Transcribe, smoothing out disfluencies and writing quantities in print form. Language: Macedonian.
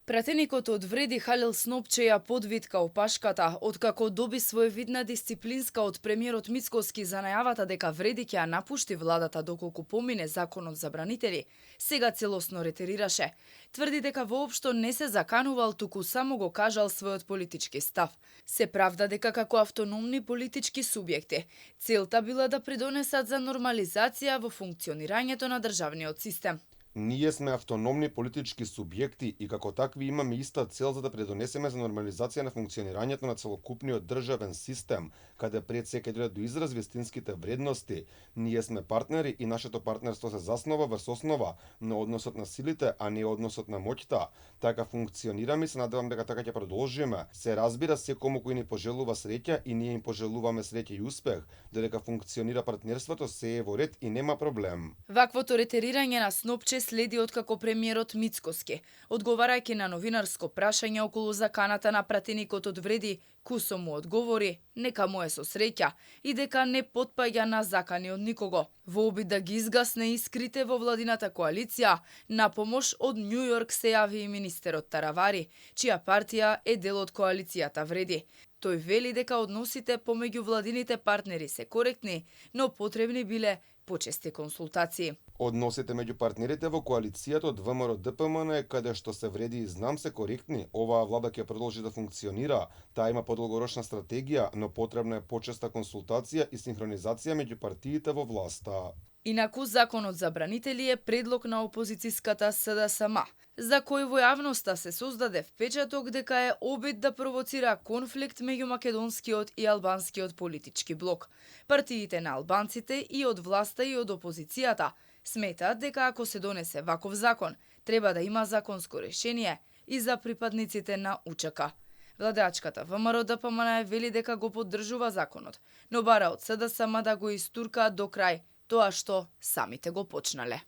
Пратеникот од Вреди Халил Снопче ја подвитка опашката, откако доби своевидна дисциплинска од премиерот Мицкоски за најавата дека Вреди ќе ја напушти владата доколку помине законот за бранители, сега целосно ретерираше. Тврди дека воопшто не се заканувал, туку само го кажал својот политички став. Се правда дека како автономни политички субјекти, целта била да придонесат за нормализација во функционирањето на државниот систем. Ние сме автономни политички субјекти и како такви имаме иста цел за да предонесеме за нормализација на функционирањето на целокупниот државен систем, каде пред се ќе дојдат до израз вистинските вредности. Ние сме партнери и нашето партнерство се заснова врз основа на односот на силите, а не односот на моќта. Така функционираме и се надевам дека така ќе продолжиме. Се разбира секому кој ни пожелува среќа и ние им пожелуваме среќа и успех, додека функционира партнерството се е во ред и нема проблем. Ваквото ретерирање на Снопче следи откако премиерот Мицкоски, одговарајќи на новинарско прашање околу заканата на пратеникот од Вреди, кусо му одговори нека му е со среќа и дека не потпаѓа на закани од никого. Во обид да ги изгасне искрите во владината коалиција, на помош од Њу Јорк се јави и министерот Таравари, чија партија е дел од коалицијата Вреди. Тој вели дека односите помеѓу владините партнери се коректни, но потребни биле почести консултации. Односите меѓу партнерите во коалицијата од ВМРО ДПМН, каде што се Вреди и Знам се коректни, оваа влада ќе продолжи да функционира. Таа има подолгорочна стратегија, но потребна е почеста консултација и синхронизација меѓу партиите во власта. Инаку, законот за бранители е предлог на опозицијската СДСМ, за кој во јавноста се создаде впечаток дека е обид да провоцира конфликт меѓу македонскиот и албанскиот политички блок. Партиите на албанците и од власта и од опозицијата сметаат дека ако се донесе ваков закон, треба да има законско решение и за припадниците на УЧК. Владеачката ВМРО ДПМН вели дека го поддржува законот, но бара од СДСМ да го истуркаат до крај тоа што самите го почнале.